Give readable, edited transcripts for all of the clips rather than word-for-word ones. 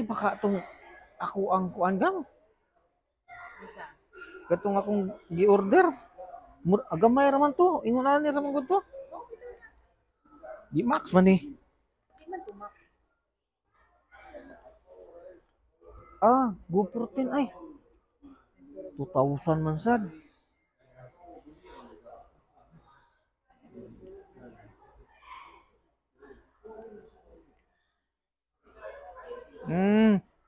Gamay pa ka tong ako ang kuan, gang. Unsa? Katong akong gi-order. Gamay ra man to. Ingon ani ra man gud to. Di max man ni. Di man to max. Ah, GoPro 10 ay. 2,000 man sad.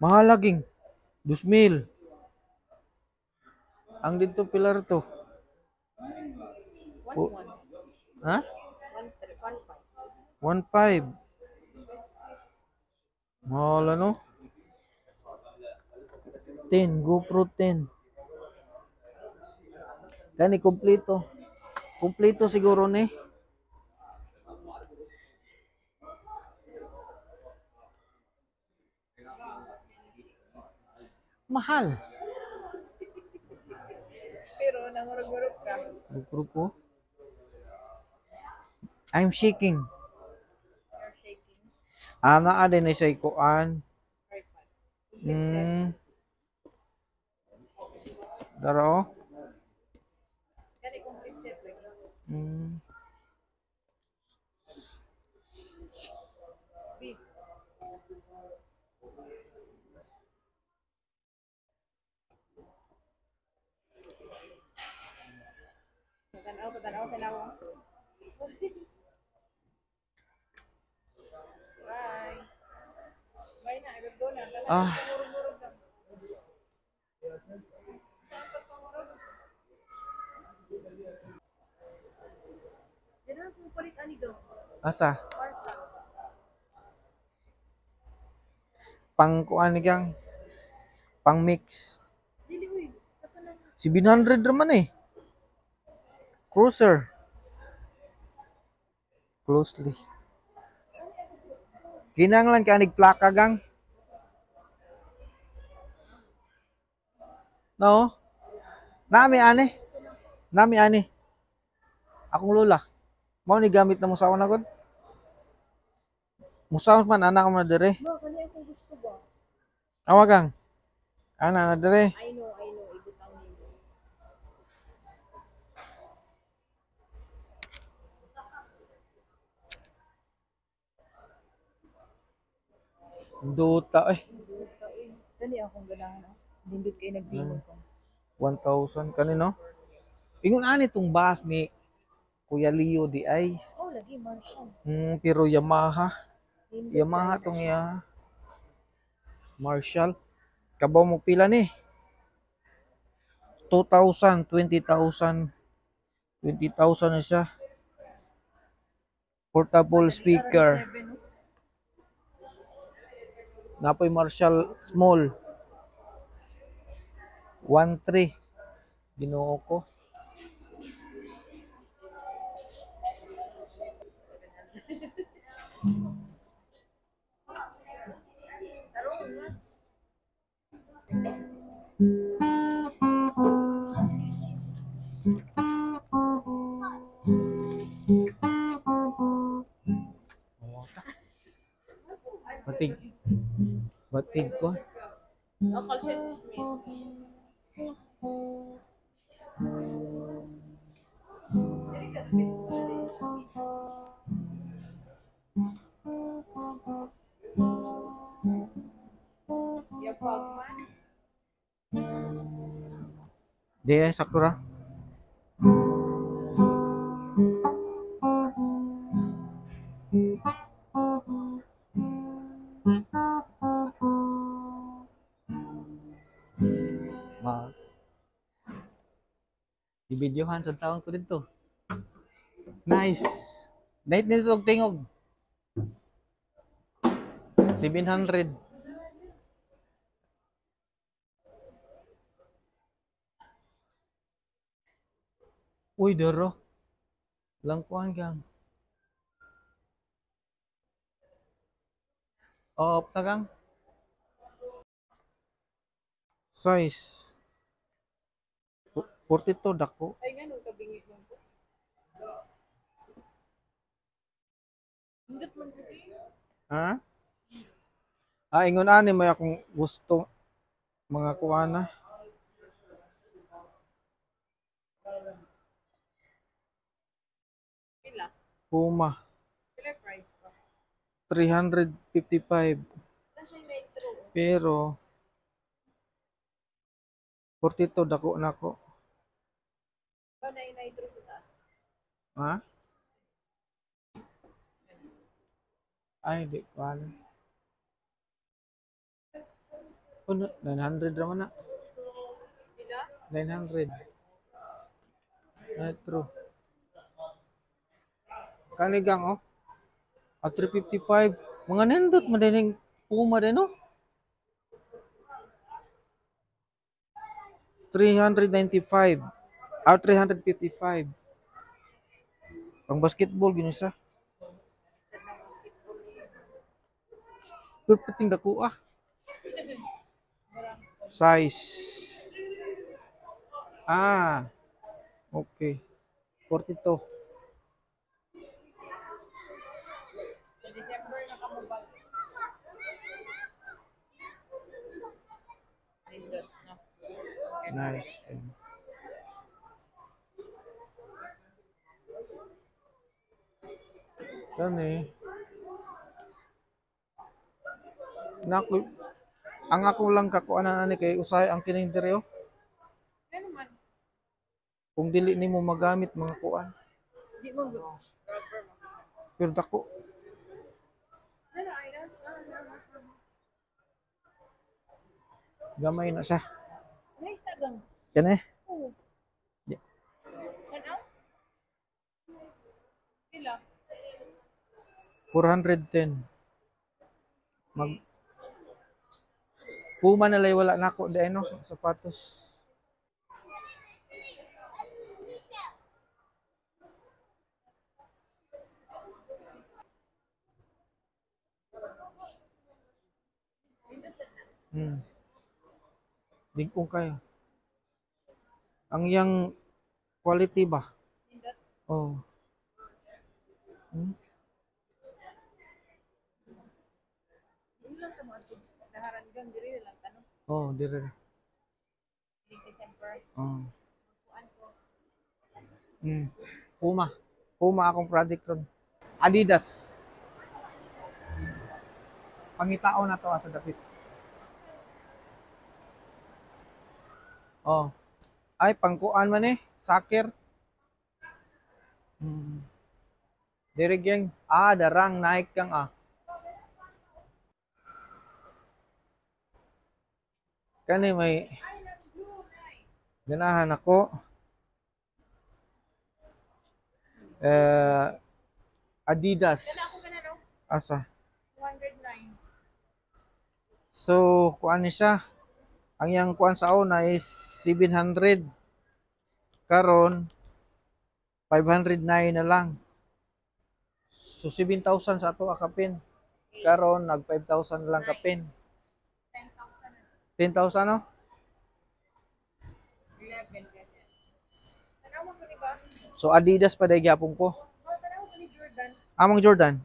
Mahal laging. 2,000. Ang dito pilar to. 1 Oh. 1. Ha? 1 3 1 5. 1.5. Mahal ano? 10, GoPro 10. Kani kompleto. Kompleto siguro ni. Mahal. Pero nangurog-urog ka. GoPro ko. I'm shaking. You're shaking. Ah, naa din na siya ikuan. Tripod. Complete set. Dara oh. Kani complete set lagi. B. Patanaw, patanaw, tanaw. Bye. Bye na, I will go na. Tara, Ah. pangurog-urog na. Saan pagpangurog? Diyan na palit ani daw. Asa? Parsa. Pang kuan ni gang. Pang mix. Dili uy. Kato na. 700 raman eh. Cruiser. Closely. Kinanglan ka anig plaka, gang. No? Nami ani. Nami ani. Akong lola. Mao ni gamit na musaw na gud. Musaw man anak mo na dire. Ba, kani akong gusto ba? Awa gang. Ana na dire. I know, I know. Ibutang nimo. Duta eh. Duta eh. Kani akong ganahan. Ah. Nindot kay nagdingon ko. 1,000 kanino? Ingon ani tong bus ni Kuya Leo di ay. Oh, lagi Marshall. Pero Yamaha. Nindot Yamaha kaayo na tong siya. iya. Marshall. Kabaw mo pila ni? 2,000, 20,000. 20,000 na siya. Portable Ara ni speaker. 7 no? Napoy Marshall small. 1.3. Ginoo ko. Tarong nga. Batig. Batig ko. Akal siya sa Smith. Dili ka dapit. Yapag man. Di ay sakto ra. Ma. Ibidyohan sa taon ko dito. Nice. Dahit nito og tingog. 700. Uy, doro. Lang kuan gang. Off na gang. Size. 42 dako. Ay nga nung kabingit mo ko. Nindot man ko eh. Ha? Ah, ingon ani may akong gusto mga kuana. Pila? Puma. Pila price pa? 355. Na siya nitro. Pero 42 dako na ko. Ba na nitro sa taas? Ha? Ay, di ko alam. Ano, 900 raman na. Pila? 900. Nitro. Kanigang oh. Ah, 355. Mga nindot man din Puma din, no? 395. Ah, 355. Pang basketball gini siya. Pero puting dako ah. Size. Ah. Okay. 42. Sa December na ka mo bag. Nindot, no? Nice. Kani. Naku, ang ako lang kakuanan ani kay usahay ang kining diri oh. Ano man? Kung dili nimo magamit mga kuan. Di mo good. Rubber mo. Pero dako. Nana, ay, na, na, na, na. Gamay na siya. Nice na gang. Kani? Oo. Yeah. Kanaw? Pila? 410. Mag Puma na lay wala nako di no sapatos. Ligong kayo. Ang iyang quality ba? Nindot. Oh. Hindi lang sa mga daharan gang diri na lang tanong. Oh, dire. Diri December. Oh. Magkuan ko. Puma. Puma akong project ron. Adidas. Pangitao na to ah, sa dapit. Oh. Ay, pangkuan man eh. Soccer. Dire gang. Ah, darang Nike kang ah. Kani may ganahan ako. Adidas. Kana ako kana no? Asa? 209. So, kuan ni siya. Ang iyang kuan sa una is 700. Karon 509 na lang. So 7,000 sa ato akapin. Karon nag 5,000 na lang kapin. 10,000 na. 10,000 no? 11 ganyan. Tanawa ko ni ba? So Adidas pa day gyapon ko. Oh, tanawa ko ni Jordan. Among Jordan.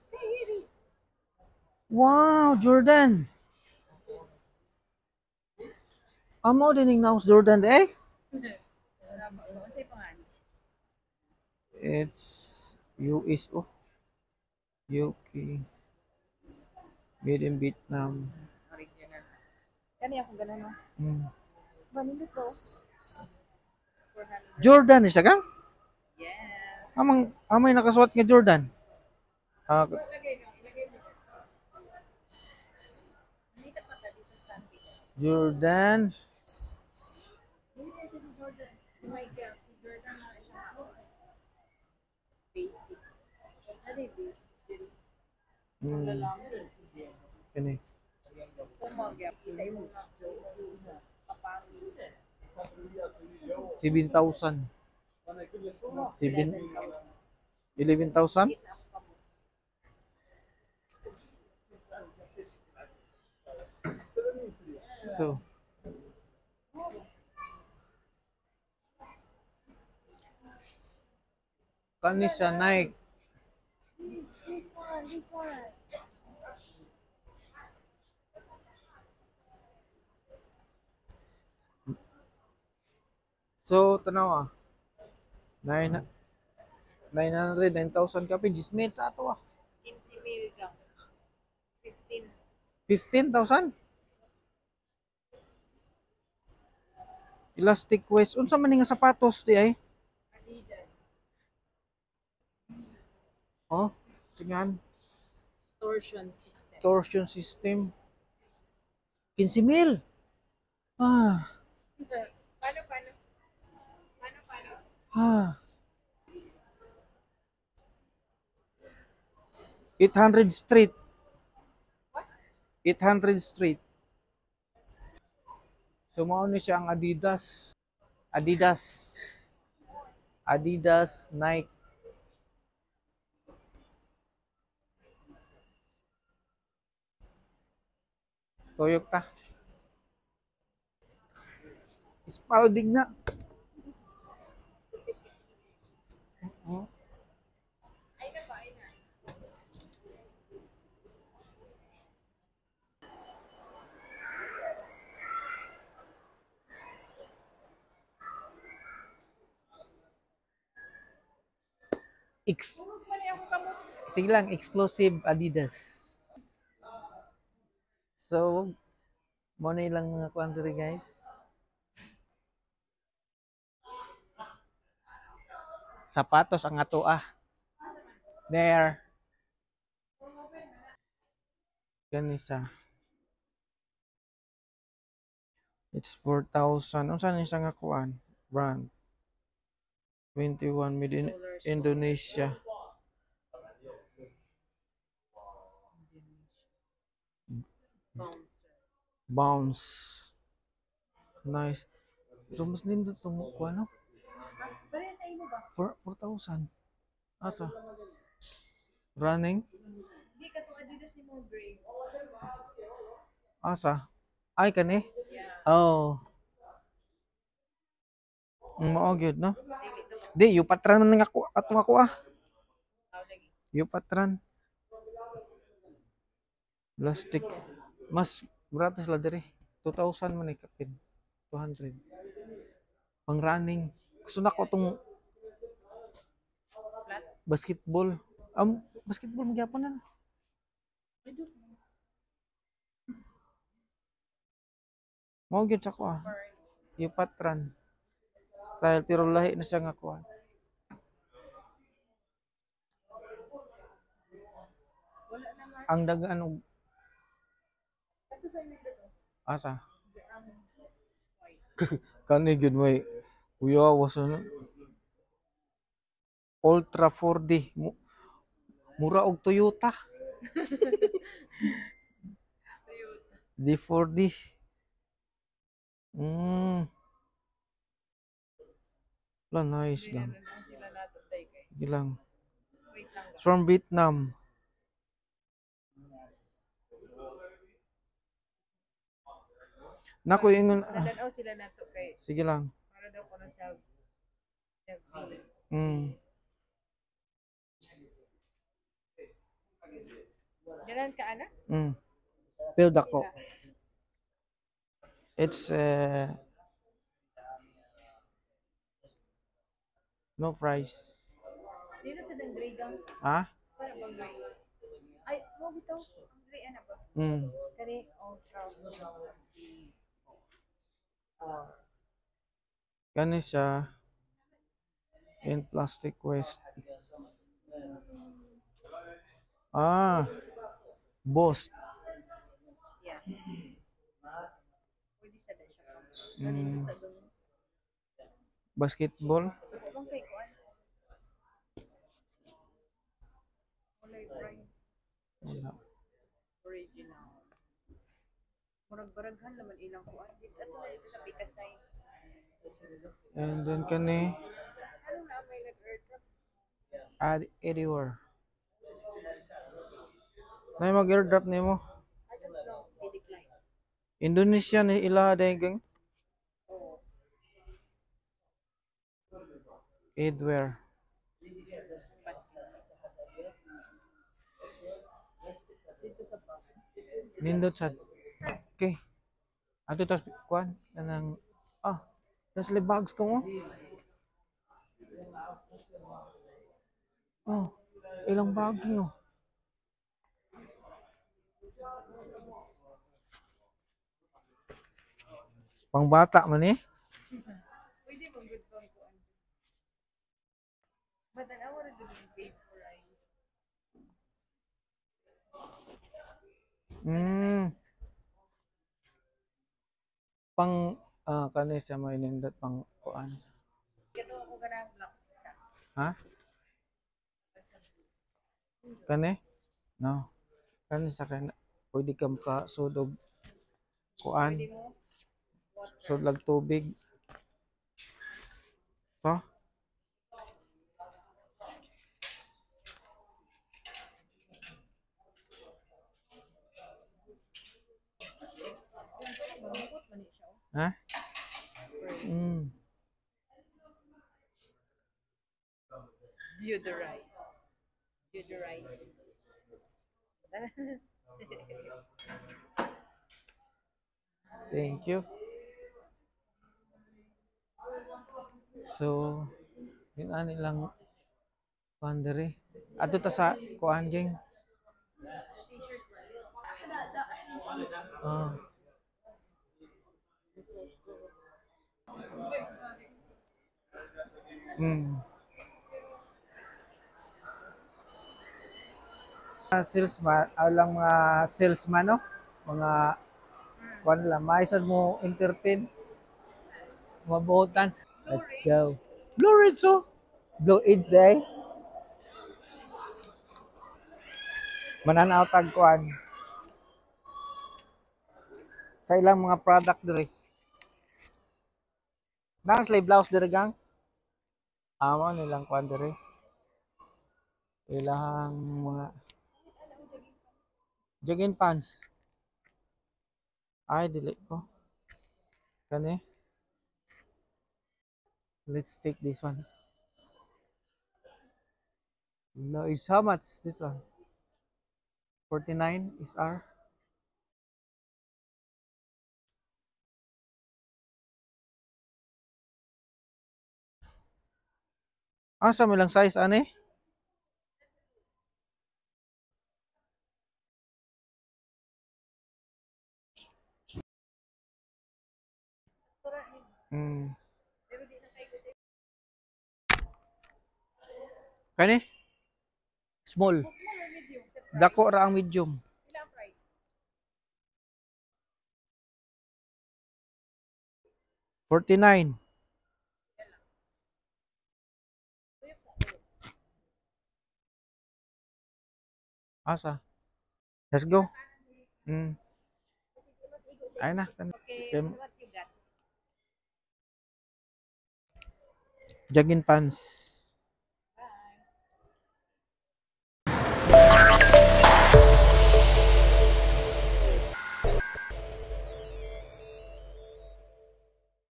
Hey, hey, hey. Wow, Jordan. Amo din ning naos Jordan eh. Unsay pangan? It's USO. UK. Made in Vietnam. Original. Kani ako ganan no. Ba nindot ba? 400. Jordan isa kang? Yeah. Amang amay nakasuot nga Jordan. Ah, Ilagay no, ilagay mo. Dito pa ta dito sa Jordan. Dili na siya si Jordan. Si Michael, si Jordan na siya. Basic. Ano yung basic? Dili. Lalaki. Kani. Pumag, kita mo nga. Kapangit. 7,000. 7 11,000? Kita ako kamo. So. Kani siya Nike. This, this one, this one. So, tanaw ah. 9 900, 9,000 kapin. 10,000 sa ato ah. 15 mil lang. 15. 15,000? Elastic waist. Unsa man ni nga sapatos di ay? Adidas. Oh, singan. Torsion system. Torsion system. 15,000. Ah, Paano, paano? Paano, paano? Ah. 800 Street. What? 800 Street. So mao ni siya ang Adidas. Adidas. Adidas, Nike. Tuyok ta. Spalding na. Oh. Ay na ba? Ay na. X. Mali ako kamot. Sige lang, exclusive Adidas. So, mo na ilang mga kuan diri, guys. Sapatos ang ato ah. There. Gani siya. It's 4,000. Unsa ni siya nga kuan? Brand. 21 made in Indonesia. Bouncer. Bounce. Nice. So, mas nindot itong kuan, no? Pareha sa imo ba? 4,000. Asa? Running? Hindi ka tong Adidas ni mo gray. Asa? Ay, kani? Yeah. Oh. Mao gyud, no? Dili to. Di, yupatran man nga ako atong ako ah. Aw lagi. Yupatran. Plastic. Mas barato sila diri. 2,000 man kapin. 200. Pang running. Gusto na ko tong Flat. Basketball. Basketball magyapon na. I don't know. Mao gyud sa ko ah. Or Yupatran. Style pero lahi na siya nga kuan. Wala na man. Ang dagan og Ato sa inyo to. Asa? Ang white. Kani gyud may kuya wasa na. Ultra 4D. Mura og Toyota. Toyota. D4D. Wala, nice lang. Hindi na sila nato day kay. Sige lang. Wait lang ba? It's from Vietnam. Nako ingon ah, Nalanaw sila nato kay sige lang. Para daw kuno sa V. Ganan ka ana? Pero dako. It's no price. Dito sa dang gray gang. Ah? Para bang gray? Ay, mo bitaw. Ang gray ana ba? Kani ultra. Kani siya in plastic waste. Ah. Boss. Yeah. Pwede sa da siya. Sa dong. Basketball. Bang kay kuan. Walay price. Wala. Original. Murag baraghan naman ilang kuan. Dito ato na dito sa Pikasay. And then kani Ano na may nag-airdrop? Add anywhere. Nay mag-airdrop nimo. I don't know. Di-decline. Indonesia ni ila dahil gang. Oo. Edware. Basketball. Dito sa pa. Nindot sa. Okay. Ato tas kuan kanang ah. Nas bags ko oh. Oh, ilang bag nyo. Pangbata man eh. Pwede bang good pang kuan? But an hour ago vaporize. Pang kani sa may nindot pang kuan. Kato ako ganang black isa. Ha? Kani? No. Kani sa kay pwede ka makasud og kuan. Pwede mo water. Sudlag tubig. To? Mamukot man ni siya. Oh. Ha? Spray. Deodorize. Deodorize. Thank you. So, yun ani lang pandere. Adto ta sa kuan gang. T-shirt ba? Ah. Salesman, alang mga salesman no? Mga kuan lang, maisad mo entertain. Mabuotan. Let's go. Blue Ridge oh. Blue Ridge eh. Mananaw tag kuan. Sa ilang mga product diri. Naa sila blouse diri gang. Amo nilang kuan diri. Ilang mga jogging pants. Ay, dili ko. Kani? Let's take this one. No, is how much this one? 49 is R. Asa mo lang size ani? Kani? Small. Small or medium? Dako ra ang medium. Pila ang price? 49. Asa? Let's go. Ay na. Okay, Okay. what you got? Jogging pants.